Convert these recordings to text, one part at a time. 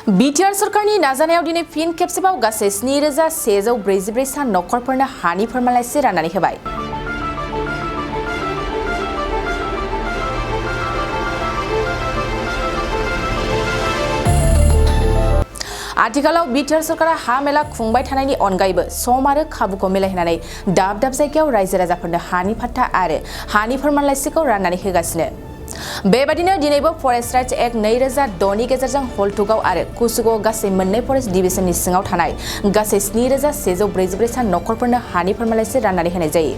BTR सरकारनि नाजानायाव दिनै फिन खेबसेबाव गासै 7144 सान नखरफोरनो हानि फोरमानलाइ राननानै होबाय। आथिखालाव बिटिआर सरकारा हा मेला खुंबाय थानायनि अनगायैबो सम आरो खाबुखौ मिलायहोनानै दाब दाब जायगायाव रायजो राजाफोरनो हानि फाट्टा आरो हानि फोरमानलाइखौ राननानै होगासिनो। बेबादिनो दिनैबो फरेस्ट राइट्स एक्ट 2006 नि गेजेरजों हलथुगाव आरो कुसुगाव गासै मोननै फरेस्ट डिभिजननि सिङाव थानाय गासै 7144 सान नखरफोरनो हानि फोरमानलाइ राननानै होनाय जायो।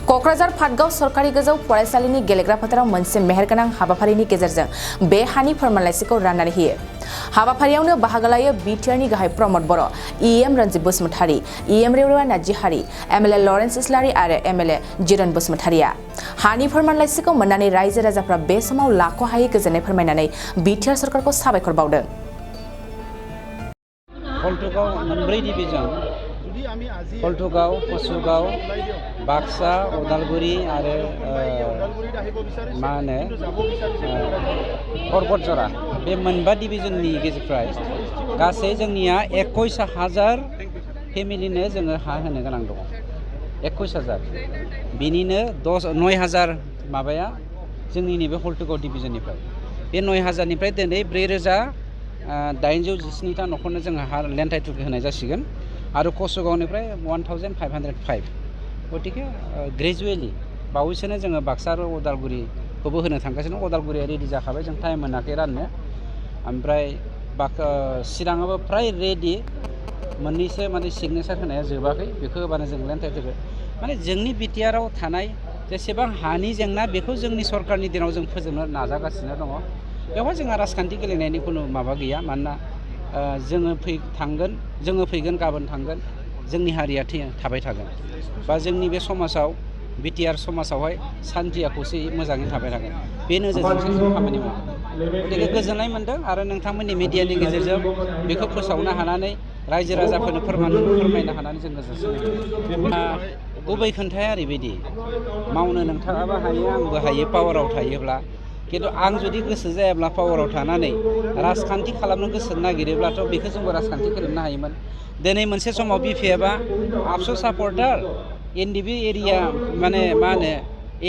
कक्राझार पाटगाव सरकारि गोजौ फरायसालिनि गेलेग्रा फोथाराव मोनसे मेहेरगोनां हाबाफारिनि गेजेरजों बे हानि फोरमानलाइखौ राननानै होयो। हाबाफारियावनो बाहागो लायो बिटिआरनि गाहाय Pramod Boro', EM Ranjit Basumatary, EM Rewra Narzihary, MLA Lawrence Islary आरो एमएलए जिरन बसुमतारीया। हानि फोरमानलाइखौ मोननानै रायजो राजाफ्रा बे समाव लाख'हायै गोजोननाय फोरमायनानै बिटिआर सरकारखौ साबायखर बावदों। हलथुगाव मोनब्रै डिभिजन हलथुगाव, कुसुगाव, बाक्सा, उदालगुरि आरो परबतजरा बे मोनबा डिभिजननि गेजेरनिफ्राय गासै जोंनिया 21,000 फेमिलिनो जोङो हा होनो गोनां दङ। 21,000 बिनिनो 9,000 माबाया जोंनि नैबे हलथुगाव डिभिजननिफ्राय। बे 9,000निफ्राय दिनै 4,817 नखरनो जोङो हा लेन्ड टाइटेल होनाय जासिगोन आरो कुसुगावनिफ्राय 1,505। गतिके ग्रेजुवेलि बावैसोनो जोङो बाक्सा आरो उदालगुरिखौबो होनो थांगासिनो। उदालगुरिया रेडि जाखाबाय, जों टाइम मोनाखै राननो। ओमफ्राय चिराङाबो फ्राय रेडि, मोननैसो सिगनेचार होनाया जोबाखै, बेखौ होबानो जों लेन्ड टाइटेलखौ माने जोंनि बिटिआरआव थानाय जेसेबां हानि जेंना बेखौ जोंनि सरकारनि दिनाव जों फोजोबनो नाजागासिनो दङ। बेवहाय जोंहा राजखान्थि गेलेनायनि खुनु माबा गैया, मानोना जोङो फैगोन गाबोन थांगोन, जोंनि हारिया थाबाय थागोन बा जोंनि बे समाजाव बिटिआर समाजावहाय सान्थिया खौसेयै मोजाङै थाबाय थागोन। बे नोजोरजोंसो जों खामानि मावो। गतिके गोजोननाय मोन्दों आरो नोंथांमोननि मिडियानि गेजेरजों बेखौ फोसावनो हानानै रायजो राजाफोरनो फोरमायनो हानानै जों गोजोननाय। गुबै खोन्थाया ओरैबायदि, मावनो नोंथाङाबो हायो, आंबो हायो पावाराव थायोब्ला। खिन्थु आं जुदि गोसो जायाब्ला पावाराव थानानै राजखान्थि खालामनो गोसो नागिरोब्लाथ' बेखौ जोंबो राजखान्थि खालामनो हायोमोन। दिनै मोनसे समाव बिपिएफआ आबसु सापर्टार एनडिबि एरिया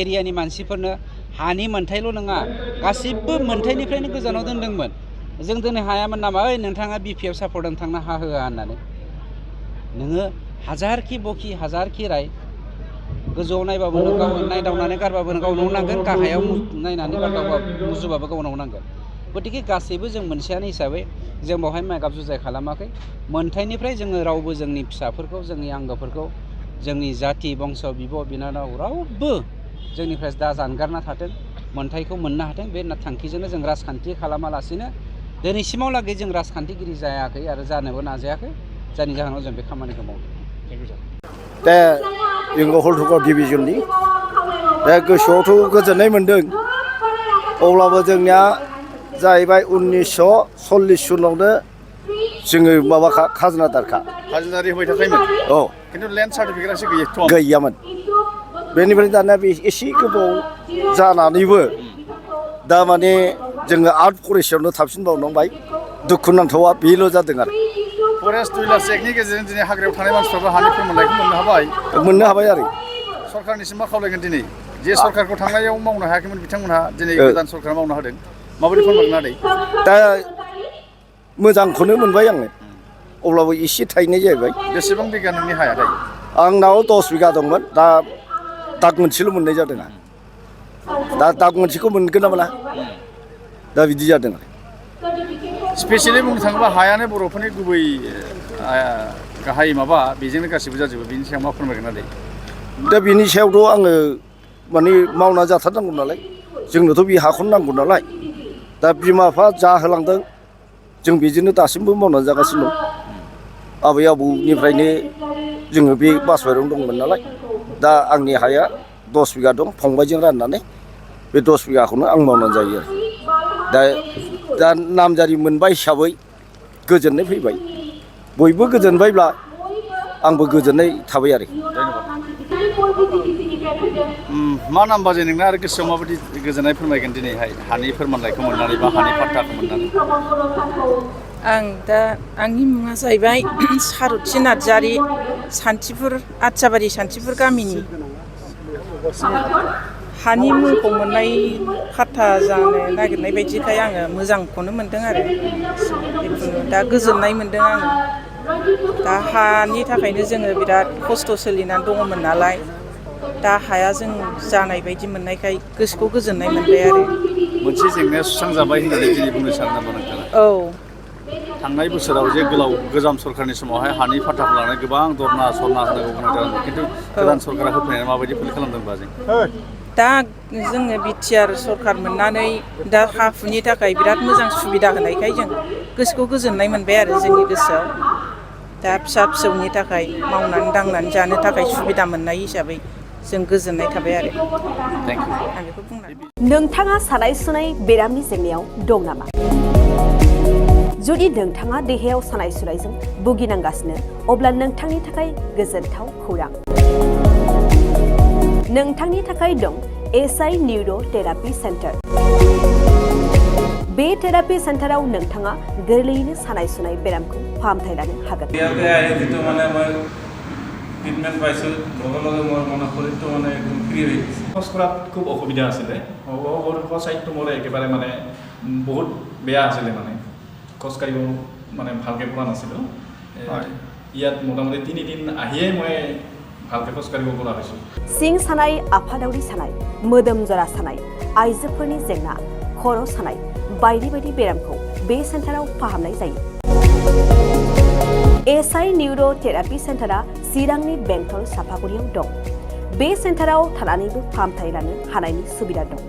एरियानि मानसिफोरनो हानि मोन्थायल' नङा, गासिबो मोन्थायनिफ्रायनो गोजानाव दोनदोंमोन। जों दिनै हायामोन नामा, ओइ नोंथाङा बिपिएफ सापर्टजों थांना हा होआ होननानै। नोङो हाजारखि बखि हाजारखि राय गोजौआव नायबाबो नों नायदावनानै गारबाबो गावनाव नांगोन, गाहायाव नायनानै मुजुबाबो गावनाव नांगोन। गतिके गासैबो जों मोनसेयानो हिसाबै जों बेवहाय माइगाब जुजाय खालामाखै। मोन्थायनिफ्राय जोङो रावबो जोंनि फिसाफोरखौ, जोंनि आंगोफोरखौ, जोंनि जाथि बंस' बिब' बिनानाव रावबो जोंनिफ्राय दा जानगारना थाथों, मोन्थायखौ मोननो हाथों, बे थांखिजोंनो जों राजखान्थि खालामालासिनो दिनैसिमावलागै जों राजखान्थिगिरि जायाखै आरो जानोबो नाजायाखै, जायनि जाहोनाव जों बे खामानिखौ मावदों। दा जोङो हलथुगाव डिभिजननि दा गोसोआवथ' गोजोननाय मोन्दों। अब्लाबो जोंनिया जाहैबाय 1940 सनावनो जोङो खाजोना दारखा। खाजोना होबाय थाखायोमोन। औ, खिन्थु लेन्ड सार्टिफिकेटआसो गैयामोन। बेनिफ्राय दानिया बे एसे गोबाव जानानैबो दा जोङो आर्ट फरेस्टआवनो थाबसिनबावनांबाय। दुखुनांथावा बेल' जादों आरो। फरेस्ट विलार्स एक्टनि गेजेरजों दिनै हाग्रायाव थानाय मानसिफ्राबो हानि फोरमानलाइखौ मोननो हाबाय आरो। सरकारनिसिम मा खावलायगोन दिनै, जे सरकारखौ थांनायाव मावनो हायाखैमोन बिथांमोनहा दिनै गोदान सरकारा मावनो हादों, माबायदि फोरमायगोन आदै? दा मोजांखौनो मोनबाय आङो, अब्लाबो एसे थाहैनाय जाहैबाय। बेसेबां बिगा नोंनि हाया दायो? आंनाव 10 बिगा दंमोन, दा दाग मोनसेल' मोननाय जादों। दा दाग मोनसेखौ मोनगोन ना मोना, दा बिदि जादों। स्पेसियेलि बुंनो थाङोब्ला हायानो बर'फोरनि गुबै गाहाय माबा, बेजोंनो गासिबो जाजोबो। बेनि सायाव मा फोरमायगोन आदै? दा बिनि सायावथ' आङो मावना जाथारनांगौ नालाय, जोंनोथ' बे हाखौनो नांगौ नालाय। दा बिमा बिफा जा होलांदों जों बेजोंनो दासिमबो मावनानै जागासिनो दं। आबै आबौनिफ्रायनो जोङो बे बासबारियावनो दंमोन नालाय। दा आंनि हाया 10 बिगा दं, फंबायजों राननानै बे 10 बिगाखौनो आं मावनानै जायो आरो। दा नामजारि मोनबाय हिसाबै गोजोननाय फैबाय। बयबो गोजोनबायब्ला आंबो गोजोननाय थाबाय आरो। मा नाम बाजै नोंना आरो गोसोआव माबायदि गोजोननाय फोरमायगोन दिनैहाय हानि फोरमानलाइखौ मोननानै बा हानि फाट्टाखौ मोननानै? आं दा आंनि मुङा जाहैबाय सारुथि नार्जारि सान्थिफुर आदसाबारि सान्थिफुर गामिनि हानि मुंखौ मोननाय फाट्टा जानो नागिरनाय बायदिखाय आङो मोजांखौनो मोनदों आरो जिखुनु दा गोजोननाय मोनदों आङो दा हानि थाखायनो जोङो बिराद खस्थ' सोलिनानै दङमोन नालाय दा हाया जों जानाय बायदि मोननायखाय गोसोखौ गोजोननाय मोनबाय आरो मोनसे जेंनाया सुस्रांजाबाय होननानै दिनै बुंनो सानो नामा नोंथाङा? औ थांनाय बोसोराव जे गोजाम सरखारनि समावहाय हानि फाट्टाखौ लानानै गोबां धरना सरना होनांगौ गोनां जादोंमोन खिन्थु गोदान सरकारा होफैनानै माबायदि फिल खालामदों बाजै? दा जोङो बिटिआर सरखार मोननानै दा हा हुनि थाखाय बिराद मोजां सुबिदा होनायखाय जों गोसोखौ गोजोननाय मोनबाय आरो जोंनि गोसोआव दा फिसा फिसौनि थाखाय मावनानै दांनानै जानो थाखाय सुबिदा मोननाय हिसाबै जों गोजोननाय थाबाय आरो आं बेखौ बुंनानै नोंथाङा सानाय सुनाय बेरामनि जेंनायाव दं नामा? जुदि नोंथाङा देहायाव सानाय सुनायजों भुगिनांगासिनो अब्ला नोंथांनि थाखाय गोजोनथाव खौरां। नोंथांनि थाखाय दं एसआइ निउर' थेरापि सेन्टार। बे थेरापि सेन्टाराव नोंथाङा गोरलैयैनो सानाय सुनाय बेरामखौ फाहामथाय लानो हागोन। ট্ৰিটমেণ্ট পাইছোঁ লগে লগে মোৰ মানে শৰীৰটো মানে একদম ফ্ৰী হৈ গৈছে। খোজ কঢ়াত খুব অসুবিধা আছিলে ছাইডটো মোৰ একেবাৰে মানে বহুত বেয়া আছিলে মানে খোজকাঢ়িব মানে ভালকৈ পোৱা নাছিলোঁ। ইয়াত মোটামুটি 3 দিন আহিয়েই মই ভালকৈ খোজকাঢ়িব পৰা হৈছোঁ। सिं सानाय आफादावरि सानाय मोदोम जरा सानाय आइजोफोरनि जेंना खर' सानाय बायदि बायदि बेरामखौ बे सेन्टाराव फाहामनाय जायो। एसआइ निउर' थेरापि सेन्टारा चिरांनि बेंटल सापागुरियाव दं। बे सेन्टाराव थानानैबो फाहामथाय लानो हानायनि सुबिदा दं।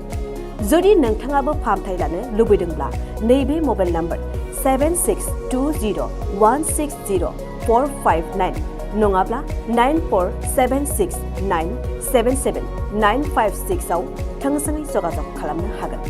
जुदि नोंथाङाबो फाहामथाय लानो लुबैदोंब्ला नैबे मबाइल नाम्बार 7620160459 नङाब्ला 9476977956 आव थोंजोङै जगाजग खालामनो हागोन।